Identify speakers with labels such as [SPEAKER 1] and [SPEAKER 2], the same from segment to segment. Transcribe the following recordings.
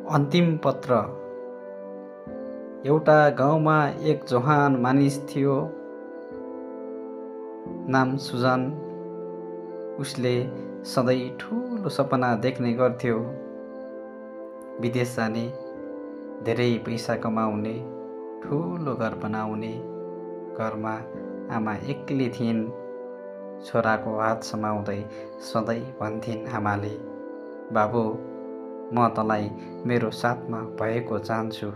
[SPEAKER 1] अन्तिम पत्र। एउटा गाउँमा एक जवान मानिस थियो, नाम सुजन। उसले सधैँ ठुलो सपना देख्ने गर्थ्यो, विदेश जाने, धेरै पैसा कमाउने, ठुलो घर बनाउने। घरमा आमा एक्लै थिइन्। छोराको हात समाउँदै सधैँ भन्थिन् आमाले, बाबु म तँलाई मेरो साथमा भएको चाहन्छु,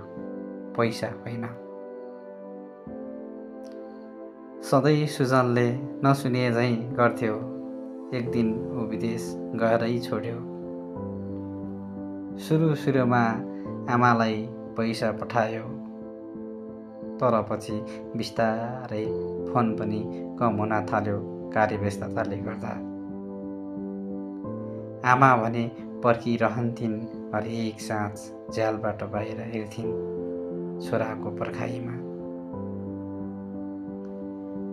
[SPEAKER 1] पैसा होइन। सधैँ सुजनले नसुने झैँ गर्थ्यो। एक दिन ऊ विदेश गएरै छोड्यो। सुरुमा आमालाई पैसा पठायो, तर पछि बिस्तारै फोन पनि कम हुन थाल्यो कार्यव्यस्तताले गर्दा। आमा भने पर्खिरहन्थिन्, हरेक साँझ झ्यालबाट बाहिर हेर्थिन् छोराको पर्खाइमा।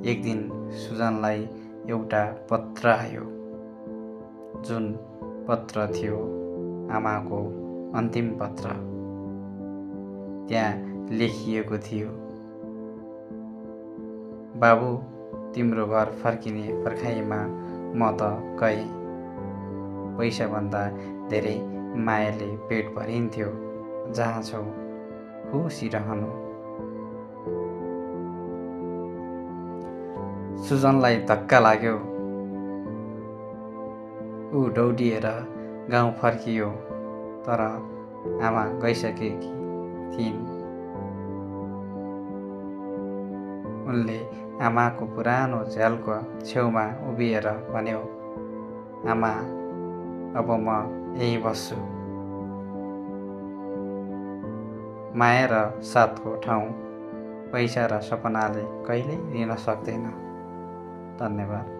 [SPEAKER 1] एक दिन सुजनलाई एउटा पत्र आयो, जुन पत्र थियो आमाको अन्तिम पत्र। त्यहाँ लेखिएको थियो, बाबु तिम्रो घर फर्किने पर्खाइमा म त गएँ। पैसाभन्दा धेरै मायाले पेट भरिन्थ्यो। जहाँ छौ खुसी रहनु। सुजनलाई धक्का लाग्यो। ऊ दौडिएर गाउँ फर्कियो, तर आमा गइसकेकी थिइन्। उनले आमाको पुरानो झ्यालको छेउमा उभिएर भन्यो, आमा अब म यहीँ बस्छु। माया र साथको ठाउँ पैसा र सपनाले कहिल्यै लिन सक्दैन। धन्यवाद।